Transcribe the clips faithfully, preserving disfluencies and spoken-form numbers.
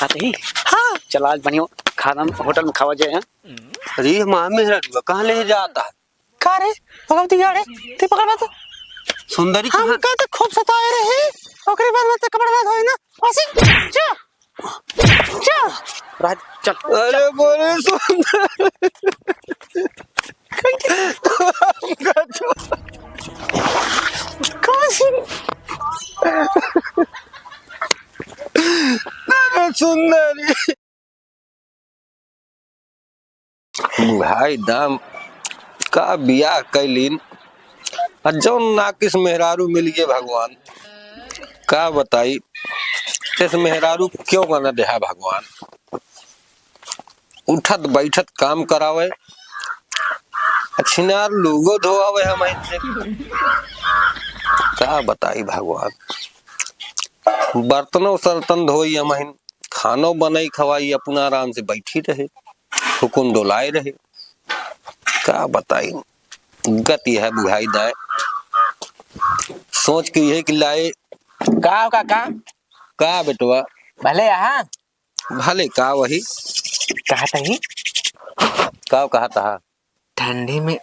अरे, हाँ। चल, आज बढ़िया खाना होटल में खावा जाए, हाँ? अरे, हमार मेहरारू कहाँ ले जाता है? का रे, भगवती यार, ते पकड़ बात। सुंदरी हम कहाँ? का तो खूब सताए रहे, ओकरे बाद में तो कपड़ा बात होई ना। ऐसे, जा, जा। राज, चल, अरे, चल। बोले सुंदरी। कौन सी? अरे सुंदरी। भाई दाम का बियाह कैलीन, आ जौन नाकिस मेहरारू मिल गए भगवान, का बताई, इस मेहरारू क्यों का ना देहा भगवान। उठत बैठत काम करावे, आ छिनार लूगो धोआवे हमहिन से। का बताई भगवान, बर्तनो सर्तन धोई हमहिन, खानो बनाई खवाई, अपना आराम से बैठी रहे, हुकुम डोलाए रहे। का बताई, गति है बुढ़ाई दाए। सोच के यह कि लाए। का हो काका? का बेटवा? भले यहाँ? भले का वही? कहा तही? का कहा तहा? ठंडी में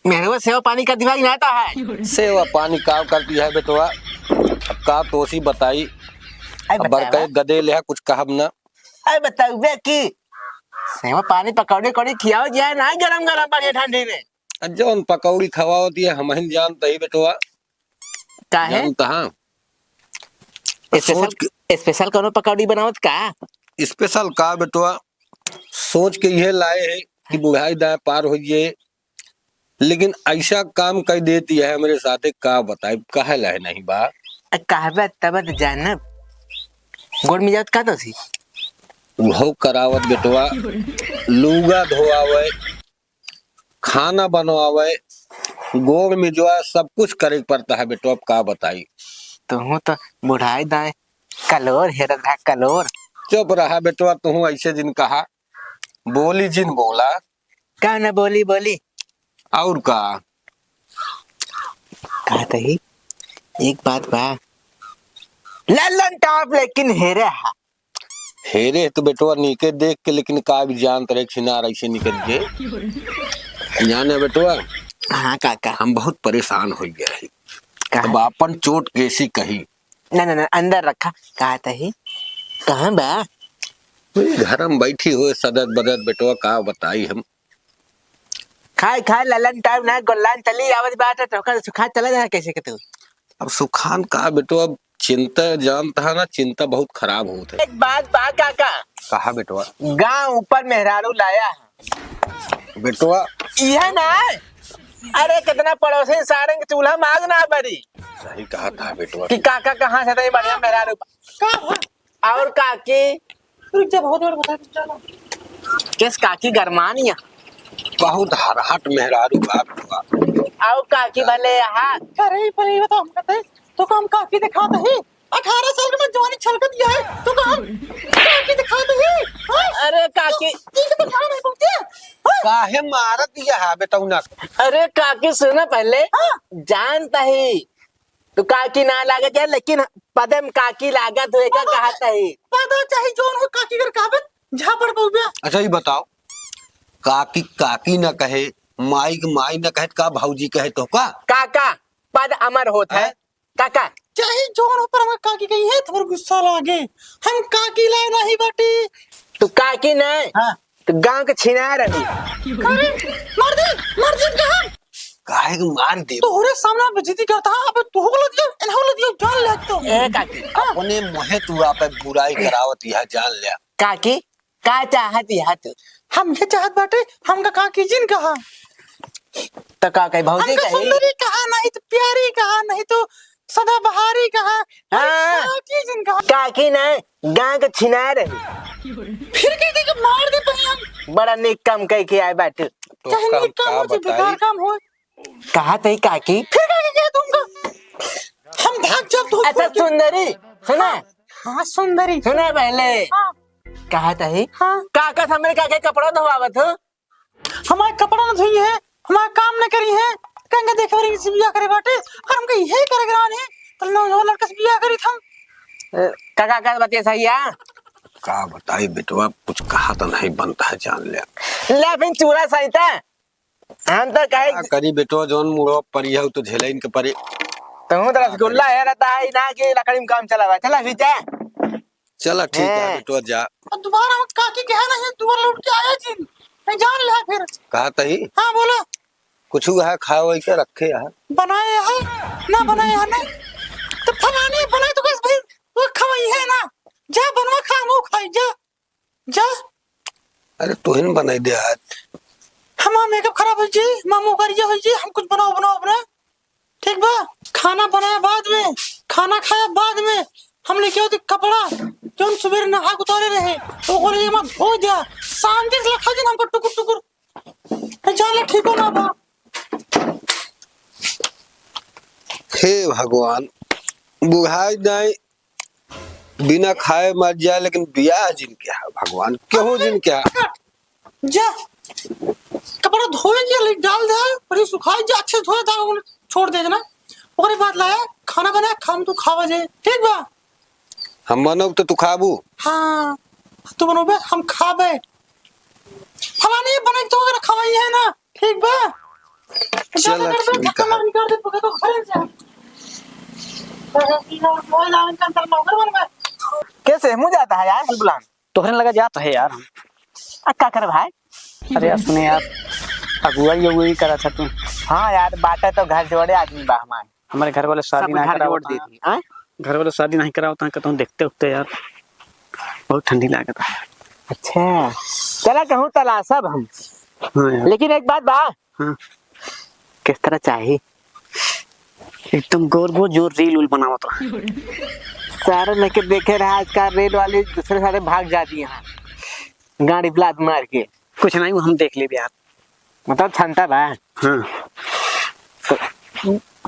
मेहरवा सेवा पानी का दिमाग ना आता है। सेवा पानी का करती है बेटवा? अब का तोसी बताई? आई अब बतावा। बरकैत गदे ले है, कुछ कहब ना। आई बतावे कि सेवा पानी पकौड़ी कौड़ी खियाओ जाए ना गरम गरम बढ़िया ठंडी में। आ जौन पकौड़ी खवावत है हमहिन जानत ही बेटवा। काहे? जानत हा। स्पेशल, सोच के स्पेशल कौनो पकौड़ी बनावत का? स्पेशल का बेटवा, सोच के यह लाए है कि बुढ़ाई दाएं पार होइए, लेकिन ऐसा काम कर देती है हमरे साथे, का बताई, कहे लाए नहीं बा। आ, कहबे तब त जानब। गोड़ में जात का तो सी? उहो करावत बेटवा, लूगा धोआवे, खाना बनवावे, गोड़ मिजवा, सब कुछ करे के पड़ता है बेटवा, अब का बताई। तुहू तो बुढ़ाई दाएं कलोर हेरत रहा, कलोर। चुप रहा बेटवा, तुहू ऐसे जिन कहा, बोली जिन बोला। का ना बोली, बोली। और का? कहत ही, एक बात बा, लल्लन टॉप लेकिन हेरे हा। हेरे तो बेटवा नीके देख के, लेकिन का भी जानत रहे छिनार ऐसे निकल के। जाने बेटवा, हाँ काका। हम बहुत परेशान हो गया है। काहे? अब अपन चोट कैसी कही? ना, ना, ना, अंदर रखा। कहत ही, कहाँ बा? वही घर में बैठी हुए सदत बदत बेटवा, का बताई हम। खाए, खाए, ललन टाइम ना, गोल्लान चली आवत बाटे, तो ओकर सुखा चला जाए कैसे के तू? अब सुखान का बेटो, अब चिंता जानत हा ना, चिंता बहुत खराब होत है। एक बात बा काका। कहा बेटवा? गांव ऊपर मेहरारू लाया है। बेटवा। इहे ना है? अरे कितना पड़ोसी सारंग चूल्हा में आग ना बरी। सही कहा था बेटवा। कि काका कहाँ से तई बढ़िया मेहरारू। का हो? और काकी? रुक जा, बहुत देर बता, रुक जा ना। किस काकी गरमानिया? बहुत हरहट मेहरारू बाप रे बाप। और काकी भले यहाँ? अरे, पहले ये बताओ, हम कहते हैं, तो का हम काकी दिखाते हैं? अठारह साल के मैं जवानी छलकत गया है, तो का हम काकी दिखाते हैं? हाँ? अरे, काकी। तो, ठीक है, तो कहाँ नहीं बोलती है? हाँ? काहे मारत यह है, बेटौना? अरे, काकी, सुना पहले। हाँ। जानता ही। तो काकी ना लागत है, लेकिन पदम काकी लागत हुए का पता कहत है? पता चाहे जोन हो काकी कर कहबे, झापड़ पउबे। अच्छा, ये बताओ, काकी, काकी ना कहे, माई के माई ना कहे, का भौजी कहे तो का? काका, पद अमर होत है। हैं? काका। चाहे जोन हो पर हम काकी कही है, तुम्हारा गुस्सा लागे। हम काकी लाए नहीं बाटी। तू काकी नहीं। हाँ। तो गांव के छिनार रही। अरे, मार दे, मार दे इनका हम। काहे के मार दे? तोहरे सामने बेइज्जती करता है, अब तू हो लदिया, एन हो लदिया, जान ले तो। ए काकी। हाँ। अपने मुहे तू आप बुराई करावत यह जान ले। काकी, का चाहत यह तू? हम ये चाहत बाटे, हमका काकी जिन कहा। तो का कही, भौजी हमका कही? सुंदरी कहा, नहीं तो प्यारी कहा, नहीं तो सदाबहारी कहा, हाँ। काकी जिन कहा। काकी ना, गांव के छिनार रही। फिर कह दे कि मार दे पही हम। बड़ा नेक काम कह के आए बाटे। तो चाहे काम नेक काम का हो, चाहे बताई? बेकार काम हो। कहा तई काकी? फिर काकी कह दूंगा। हम भाग जब तू अच्छा, सुंदरी, सुना? हाँ, सुंदरी। सुना पहले। हाँ। कहा तई? हाँ। काका, हमरे काके कपड़ा धोआवत हो? हमारे कपड़ा न धोई है, हमारे काम न करी है, कहेंगे देखे वाली से बियाह करे बाटे, अगर हमके यही करे के रहन है, तो नौजवान लड़का से बियाह करी था। ए, काका का बतिया सही है? का बताई बेटवा, कुछ कहा तो नहीं बनता है, जान ले। ले फिर चूड़ा सहिता। हम तो कहे का करी बेटवा, जौन मुड़वा परी है, उ तो झेलइन के परी। तू तो रसगुल्ला है रहता है ना कि लकड़ी में काम चलावा। चला फिर जा। चला ठीक है हैं। बेटवा, जा। और दोबारा हम काकी के है ना, ये दोबारा लौट के आया जिन। नहीं जान ले फिर। कहा तही? हाँ, बोलो। कुछ है खाए वाए के रखे है? बनाए है, ना बनाए है ना। तो फलानी बनाए तो बस भाई, वो खवाई है ना। जा बनवा खा, हम खाई, जा। जा। अरे तू ही न बनाई दे आज। हमार makeup खराब होइ जी, हमार मुँह करिया होइ जी, हम कुछ बनाओ, बनाओ, बनाओ। ठीक बा? खाना बनाया बाद में, खाना खाया बाद में, हम लेके आओ तो कपड़ा, जौन सुबेरे नहा के उतारे रहे, ओको ले मत धो दिया, शांति से लखा जी हमको टुकुर टुकुर। ए, जान ले ठीक हो ना बा। हे भगवान, बुढ़ाई जाए, बिना खाए मर जाए, लेकिन बियाह जिन के है भगवान, केहू जिन के है। जा, कपड़ा धोए के लिए डाल दे, पर ये सुखाए जा, अच्छे से धोए धागा को छोड़ दे देना। ओकरे बाद लाया, खाना बनाया, खाम तू खावा जे, ठीक बा? हम बनब तो तू खाबू? हाँ, तू बनोबे, हम खाबे। फलानी बने तो अगर खवाई है ना, ठीक बा? चल, ज्यादा कर दे, ठीक है। धक्का मार निकाल दे, पकड़ तो घरे जा। कैसे मुँह जाता है यार, बुलान? तोहरे लगा जात है यार हम। आ, का करे भाई? अरे यार, सुने यार, अगुवाई अगुवाई करा था तू। हाँ यार, बाटे तो घर जोड़े आदमी बा हमारे। हमारे घर वाले शादी सब ना घर करावत जोड़ हैं। देती, आय? घर वाले शादी नहीं करावत हैं, कहता हूँ, देखते उठते यार, बहुत ठंडी लागत है। अच्छा, चला कहूँ तलाशब हम। हाँ यार। लेकिन एक बात बा, हाँ। किस तरह चाही? एकदम गोर गोर जो reel उल बनावत रहा। सारे लेके देखे रहा, आजकल reel वाली दूसरे सारे भाग जाती है, गाड़ी ब्लाद मार के। कुछ नहीं, वो हम देख लेबे यार। मतलब क्षमता बा। हाँ। तो,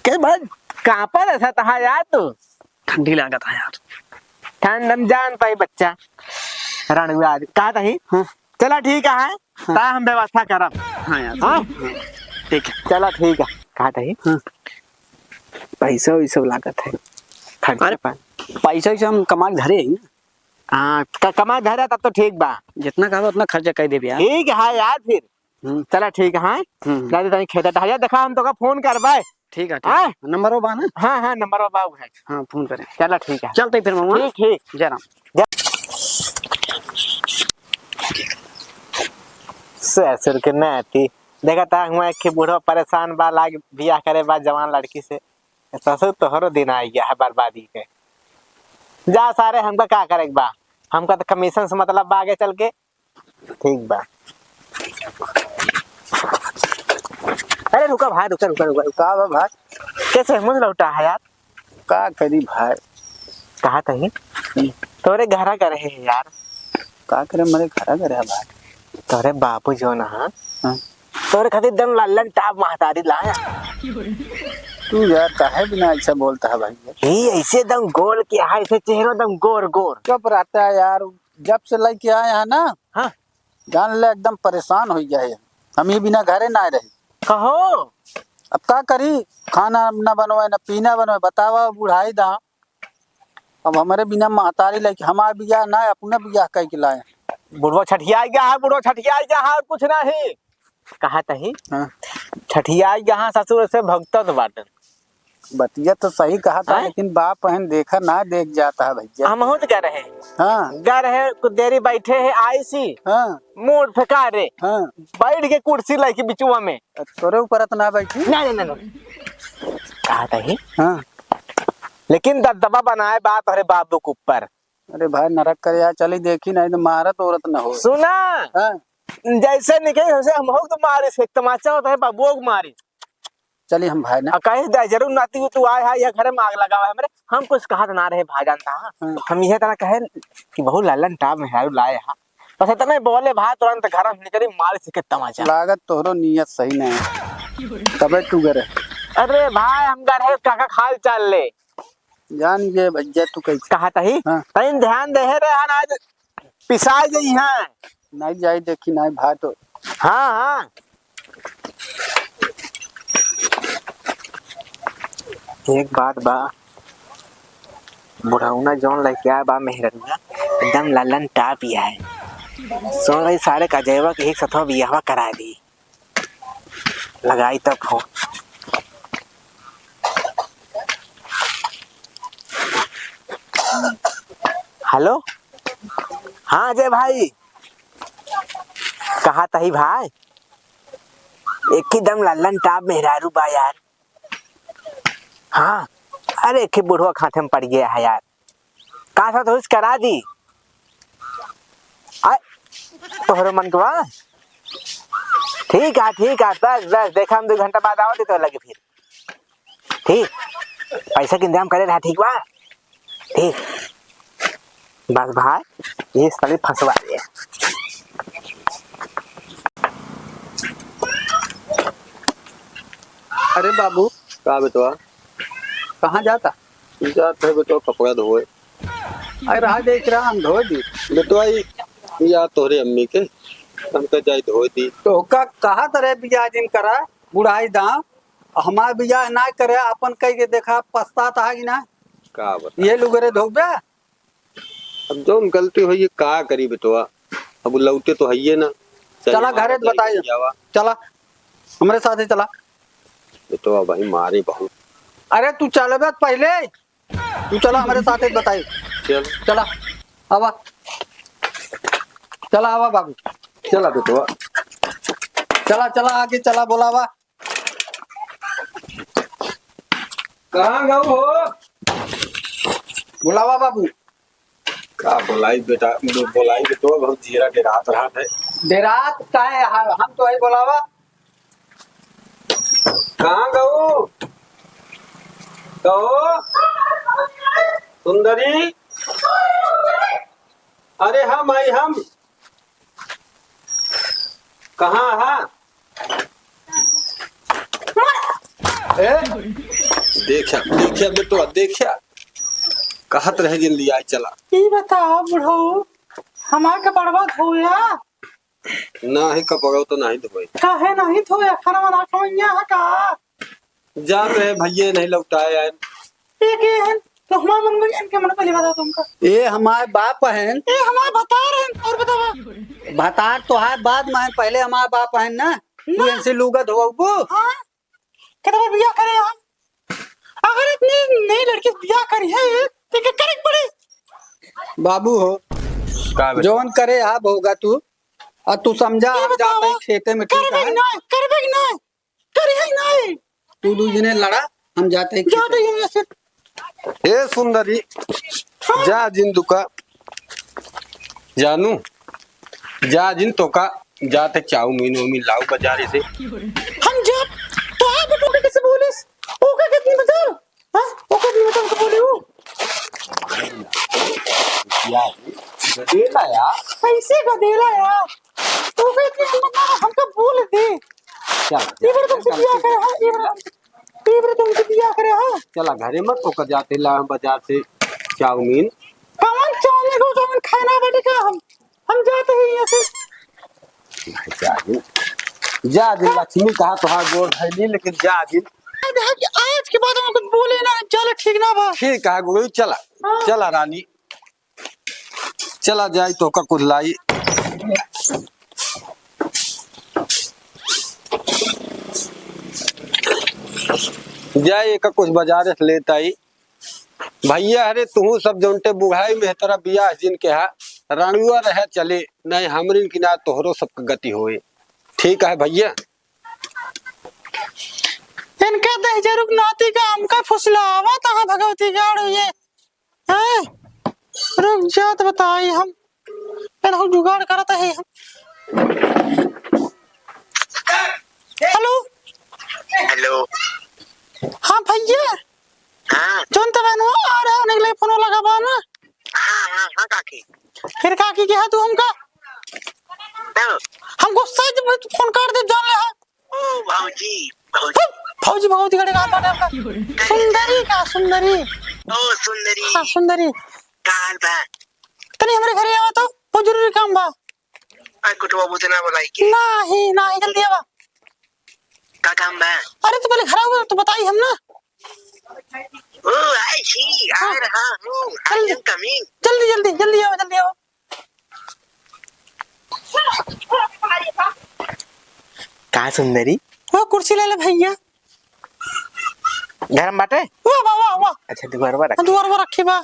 के भाई, कांपत ऐसा तहा यार तू? ठंडी लागत है यार। ठंड हम जान पाई बच्चा। रणुआ आदमी। कहा तही? हाँ। चला ठीक है, हाँ। ता हम व्यवस्था करब। हाँ यार, हाँ? हाँ, ठीक है। चला ठीक है। कहा तही? हाँ। पैसा वैसा लागत है। खर्चा अरे, पानी। पैसा वैसा हम कमा के धरे ही ना। हाँ, क-, कमा के धरे तब तो ठीक बा। जितना कहबा उतना खर्चा कर देबे यार। ठीक है यार फिर। हम्म। चला ठीक है, हाँ? हम्म। जाते तनी खेते टहलिया, देखा हम तोका फोन करबे। ठीक है, ठीक है। हाँ? नंबरो बा ना? हाँ, हाँ, नंबरो बा है। हाँ, फोन करें। चला ठीक है। चलते फिर मामा। ठीक, ठीक। जय राम। जय। ससुर के नाती। देखा था हुआ एक बूढ़ो परेशान बा, लाग बियाह करे बा जवान लड़की से। ससुर तोहरो दिन आ गया है बर्बादी के। जा सारे, हमका का करे के बा? हमका तो कमीशन से मतलब बा आगे चल के। ठीक बा। अरे रुका भाई, रुका, रुका, रुका, रुका। का बा भाई? कैसे मुँह लौटा है यार? का करी भाई? कहा तही? हम्म। तोरे घरा का रहे है यार। का करे, मरे घरा का रहे भाई? तोरे बाबू जो ना, हाँ? हाँ। तोरे खातिर दम लल्लन टाप महतारी लाया। तू यार काहे बिना ऐसा बोलता है भाई? ये ऐसे दम गोल के है, ऐसे चेहरा दम गोर गोर। चुप रहता है यार, जब से लेके आए हैं ना, हाँ। जान ले एकदम परेशान हो गया है। हम ही बिना घरे ना रहे। कहो। अब का करी, खाना ना बनवाए, ना पीना बनवाए, बतावा बुढ़ाई दा। अब हमरे बिना महतारी लेके हमार बियाह ना, अपने बियाह कह के लाए। बुढ़वा छठिया गया है, बुढ़वा छठिया गया है, और कुछ नहीं। कहा तही? हाँ। छठिया गया है, ससुर से भगतत बाटन। बतिया तो सही कहा था, हैं? लेकिन बाप बहन देखा ना देख जाता है भैया। हम बहुत गर है। हाँ। गर है, कुछ देरी बैठे है, आईसी। हाँ। मूड फेंका रे। हाँ। बैठ के कुर्सी लेके बिचुआ में। तोरे ऊपर इतना बैठी? नहीं, नहीं, नहीं, नहीं। कहा तही? हाँ। लेकिन दबदबा बनाए बा तोहरे बाबू के ऊपर। अरे भाई, नरक करे यार, चली देखी, नहीं तो मारत औरत न हो। सुना। हाँ। जैसे निकली, वैसे हम हो तो मारिस, एक तमाचा होता है, बाबुओ को मारिस। चली हम भाई ना। आ, कहे दे, जरूर नाती, तू आए है, यह घरे में आग लगावा है हमरे, हम कुछ कहा तो ना रहे भाई, जानता है। हाँ। हम यह तरह कहे कि बहुत लल्लन टाप मेहरारू लाए है, बस इतने बोले भाई, तुरंत घर से निकली, मारिस के तमाचा। लागत तोहरो नियत सही नहीं है। तबे तू गर है। अरे भाई, हम गर है, काका खाल चाल ले। जान गए भैया, तू कैसे? कहा तही? हाँ। तनी ध्यान दे है रे, हन आज पिसाई गई है। नहीं जाई देखी, नहीं भाई तो। हाँ, हाँ। एक बात बा, बुढ़ौना जौन लेके आए बा मेहरनिया, एकदम लल्लन टाप ही है। सोच रही सारे का जयवा के एक सथवा बियाहवा करा दी। लगाई तब फोन। हेलो, हाँ अजय भाई, कहा तही भाई, एक ही दम लल्लन टाप मेहरारू बा यार। हाँ, अरे एक ही बुढ़वा खाथे में पड़ गया है यार। का साथ होइस करा दी। आ, तोहरो मन के बा? ठीक है, ठीक है, बस, बस, देखा हम दो घंटा बाद आवत ही तो लगे फिर। ठीक, पैसा के इंतजाम करे रहा, ठीक बा? ठीक। बस भाई, ये साले फंसवा दिए। अरे बाबू। का बेटवा? कहाँ जाता? जात है बेटवा कपड़ा धोए। अरे रहा देख रहा, हम धोए दी। बेटवा ई, ई आ तोहरे अम्मी के, हमका जाई धोए दी। तो का कहा तरे बियाह जिन करा, बुढ़ाई दाम, हमार बियाह ना करे, अपन कह के देखा, पछतात है कि ना? का बता? ये लुगरे धोबे? अब जौन गलती होई, ये का करी बेटवा, अब लौटे तो हइये ना। चला चल, घरे हमारा बताई। जाई जावा। चला, हमरे साथे चला। बेटवा भाई मारे बहुत। अरे तू चलबे त पहिले, तू चला हमरे साथे बताई। चल। चला, आवा। चला आवा बाबू। चला बेटवा। चला, चला आगे चला, बोलावा। कहाँ गऊ हो? बोलावा बाबू। का बोलाई बेटा, बोलाई बेटवा, बहुत जियरा डेरात रहा है। डेरात काहे? हम तो है बोलावा। कहाँ गऊ? कहो सुंदरी। अरे हम आई हम। कहाँ हा? ए? देखा, देखा बेटवा, देखा। कहत रहे जिन लियाई चला। ई बताओ बुढ़ऊ, हमार कपड़वा धोया? नाही, कपड़ो तो नाही धोए। काहे नाही धोए? खाना वाना खवैया है का? जात रहे भैया, नहीं लौटाए आए। ये के हैं? तो हमार मन में इनके मन पहले बता तुमका। ये हमार बाप हैं। ये हमार भतार हैं, और बतावा। भतार तोहार बाद में हैं, पहले हमार बाप हैं ना। तू ना। इनसे लूगा धोबू? हाँ। कहता बियाह करे हम। अगर इतनी नई लड़की से बियाह करी है, तो क्या करे के पड़ी? बाबू हो, का बेटा? जौन करे आप होगा तू, और तू समझा, ये हम जात बतावा, हई खेते में, ठीक करबे है? कि नहीं? करबे कि नहीं? करी है नहीं? तू दू जने लड़ा, हम जात हई जात खेते। हई हम ऐसे। ए सुंदरी, हाँ। जा जिन दुका, जानू, जा जिन तोका, जाते चाउमीन उमीन लाऊ बाजारे से। हम जब तोहार बेटो के कैसे बोलिस, ओके कितनी बता? हाँ? ओकर निवेदन को बोले उ। या, गदेला या। कैसे गदेला या? तू के इतनी हिम्मत ना, हमका बोल दे। चल, ये बार तुमसे बियाह करे, हाँ, ये बार, ये बार तुमसे बियाह करे, हाँ। चला घरे मत, ओकर जाते ला हम बाजार से चाउमीन। कौन चाउमीन, वो चाउमीन खाए ना बैठे का हम? हम जाते हैं यहाँ से। नहीं, जा दिन, जा दिन, लक्ष्मी कहा तोहार गोड़ धैली, लेकिन जा दिन। आज, आज के बाद हम कुछ बोले ना, चलो ठीक ना बा। ठीक है गुरु, चला, हाँ। चला रानी, चला जाई तोका कुछ लाई। जाए एका कुछ बाजारे से लेत आई। भैया, अरे तुहू सब जौनटे बुढ़ाई में है, तोरा बियाह जिन के हा, राणुआ रहे चले, नहीं हमरिन की ना तोहरो सबके गति होए। ठीक है भैया। इनका दहिजरुक नाती का हमका फुसलावा तहाँ भगवती गाड़ हुए। हैं? रुक जा तो बताई हम। पहले हम जुगाड़ करत है हम। हेलो। हेलो। हाँ भैया। हाँ। जौन तब आ रहा है, उन्हें के लिए फोन लगा बा ना। हाँ, हाँ, हाँ, काकी। फिर काकी के है तू हमका? हाँ। हम गुस्सा जब फोन काट दे, जान ले, हाँ। ओ, भौजी, भौजी। भौजी, भौजी करे का बात है आपका? सुंदरी का, सुंदरी। ओ, सुंदरी। हाँ, सुंदरी। का हाल बा? तनी हमरे घरे आवा तो, बहुत जरूरी काम बा। आ, कुटवा बुझना बोलाई के। नाही, नाही, जल्दी आवा। का काम बा? अरे, तू पहले घर आवा, तो बताई हम ना। ओ, I see, आ हाँ। रहा हूँ। जल्दी। I am coming। जल्दी, जल्दी, जल्दी आवा, जल्दी आवा। आ सुंदरी। वो कुर्सी ले ले भैया। घर में बाटे? वाह, वाह, वाह, वाह। अच्छा, दुआरवा रख। दुआरवा रखी बा।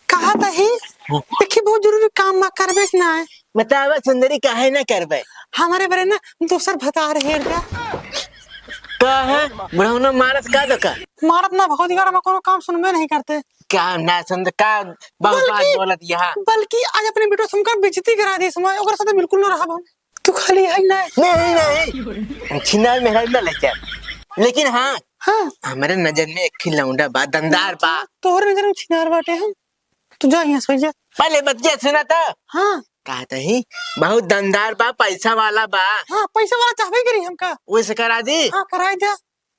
कहा तही, हाँ। देखी, बहुत जरूरी काम बा, करबे कि ना? बतावा सुंदरी, काहे ना करबे? हमरे बरे ना दोसर भतार हेर जा। का है? बुढ़ौना मारत का दका? मारत ना, भौजी गाड़ा में कोनो काम सुनबे नहीं करते। का ना सुनते, का बहुत बात बल्कि, बोलत यहाँ। बल्कि आज अपने बेटो से हमका बेइज्जती करा दी समय, ओकर साथे बिल्कुल ना रहब हम। तू खाली है ना। नहीं, नहीं। छिनार मेहरारू ना लेके। लेकिन हाँ, हाँ। हमरे नजर में एक ही लौंडा बा, दमदार बा। तोहरे नजर में छिनार बाटे हम। तू जा यहाँ से, जा। पहले बतिया सुना तो। हाँ। कहत ही, बहुत दमदार बा, पैसा वाला बा। हाँ, पैसा वाला चाहबे करी हमका। वैसे करा दी। हाँ, कराई दे।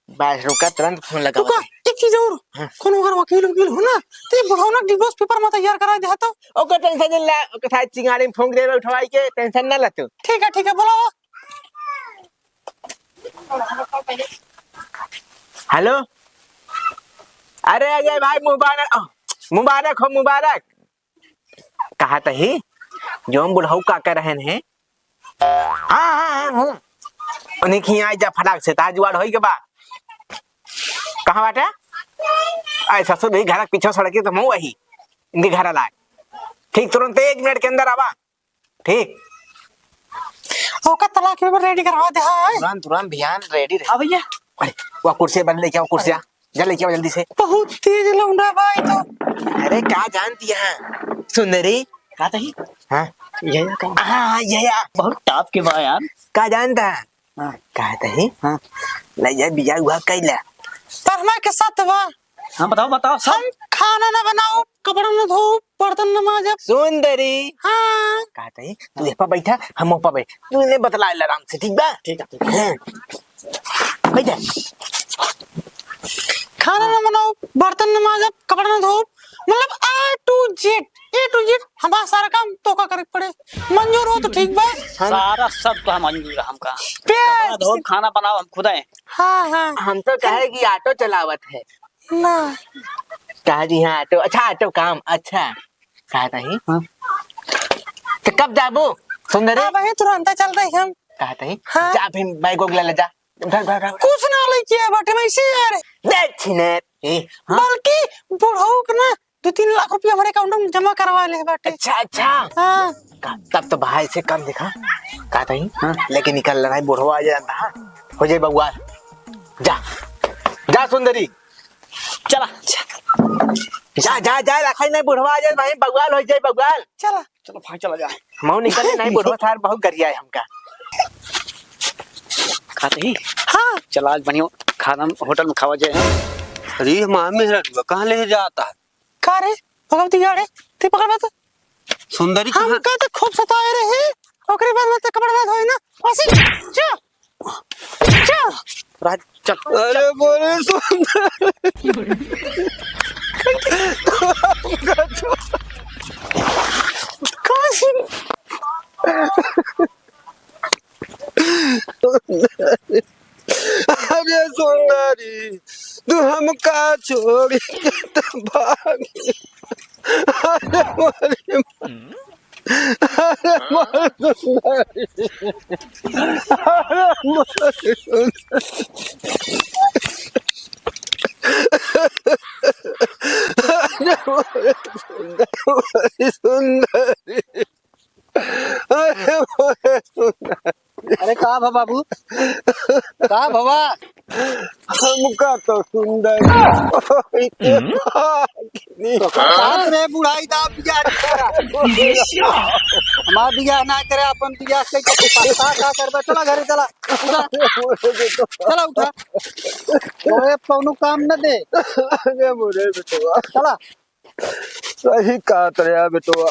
बस रुका, तुरंत फोन लगावा रुका, थे। एक चीज और, हाँ। कोनो अगर वकील वकील हो ना, तो ये बुढ़ौना divorce paper में तैयार करा दे तो। ओकर tension जिन ला, ओकर साथ चिंगारी में फूंक देबे उठवाई के, tension ना ला तू। ठीक है, ठीक है, बोलो। हेलो, अरे अजय भाई, मुबारक, मुबारक हो, मुबारक। कहा तही, जौन बुढ़ऊ काका रहन है। हाँ, हाँ, हाँ, हाँ। उन्हीं की यहाँ जा फटाक से, तार जुआड़ होई के बा। कहाँ बाटे? आए ससुर भी घर के पीछे सड़क के तो मुँह वही। इनके घर लाग। ठीक तुरंत एक मिनट के अंदर आवा। ठीक। ओका तलाक में ready करवा दे, हाँ। तुरंत, तुरंत भियान ready रहे। हाँ भैया। अरे, वो कुर्सी बन लेके आओ, कुर्सिया। जा लेके आओ जल्दी से। बहुत तेज लौंडा भाई तो। अरे का जानती है सुंदरी? का तही? हाँ। ये का? हाँ, हाँ, ये या। बहुत top के बा यार। का जानता है? हाँ। का तही? हाँ। ले जा बिया हुआ कैला। पर हमारे के साथ बा। हाँ, बताओ, बताओ, सब। हम खाना ना बनाओ, कपड़ा ना धो, बर्तन ना माजब। सुंदरी। हाँ। का तही? तू ए पर बैठा, हम ओ पर बैठ। तू इन्हें बतला ले आराम से, ठीक बा? ठीक है, ठीक है। हाँ। बैठ जा। खाना ना बनाओ, बर्तन ना माजब, कपड़ा ना धोब, मतलब A to Z, A to Z हमारा सारा काम तोका करे के पड़े। मंजूर हो तो ठीक बा। हम सारा सब तो मंजूर है हमका। प्यार कपड़ा धोब, से। खाना बनाओ, हम खुद हैं। हाँ, हाँ। हम तो कहे कि auto चलावत है। ना। कहा जी हाँ, auto, अच्छा, auto काम, अच्छा। कहा तही? हाँ। तो कब जाबू, सुंदरी? हाँ, वही तुरंत चल रही हम। कहा तही? हाँ। जा फिर bag वैग ले ले जा। उठा, उठा, उठा। कुछ ना लेके आए बाटे, मैं इसे यार। देख छिनैर। ए, हाँ। बल्कि बुढ़ऊ के ना दो तीन लाख रुपया हमारे account में जमा करवा ले बाटे। अच्छा, अच्छा। हाँ। का, तब तो भाई से कम दिखा। कहा तही? हाँ। लेके निकल रहा है, बुढ़वा आ जाता है। हो जाए बउआल। जा। जा सुंदरी। चला। जा, जा, जा, रखाई नहीं, बुढ़वा आ जाए भाई, बउआल हो जाए, बउआल। चला। चलो भाई, चला जाए। मऊ निकले नहीं, बुढ़वा सार बहुत गरिया है हमका। कहा तही? हाँ। चला, आज बढ़िया खाना होटल में खावा जाए। अरे, ये मामी है, कहाँ ले जाता है? का रे? भगवती गाड़े, ते पकड़ बात। सुंदरी हम कहाँ? का तो खूब सताए रहे, ओकरे बाद में तो कपड़ा ना धोए ना। असी, जा। जा। राज, चल। अरे बोले सुंदर। कौन सी? अरे सुंदरी, तू हमका छोड़ी के तो भागी। अरे मोरी, अरे मोरी सुंदरी, अरे मोरी सुंदरी, अरे मोरी सुंदरी, मोरी सुंदरी। अरे, अरे, सुंदर। अरे, का भा बाबू? का भवा? हमका तो सुंदर। तो का बात रे, बुढ़ाई दाब दिया रे तोरा। हमार बियाह ना करे, अपन बियाह से के पछता का करबे? चला घरे चला। उठा। चला उठा। ओए, कौनो काम न दे। अरे, मोरे बेटवा। चला। सही कहत रहा बेटवा।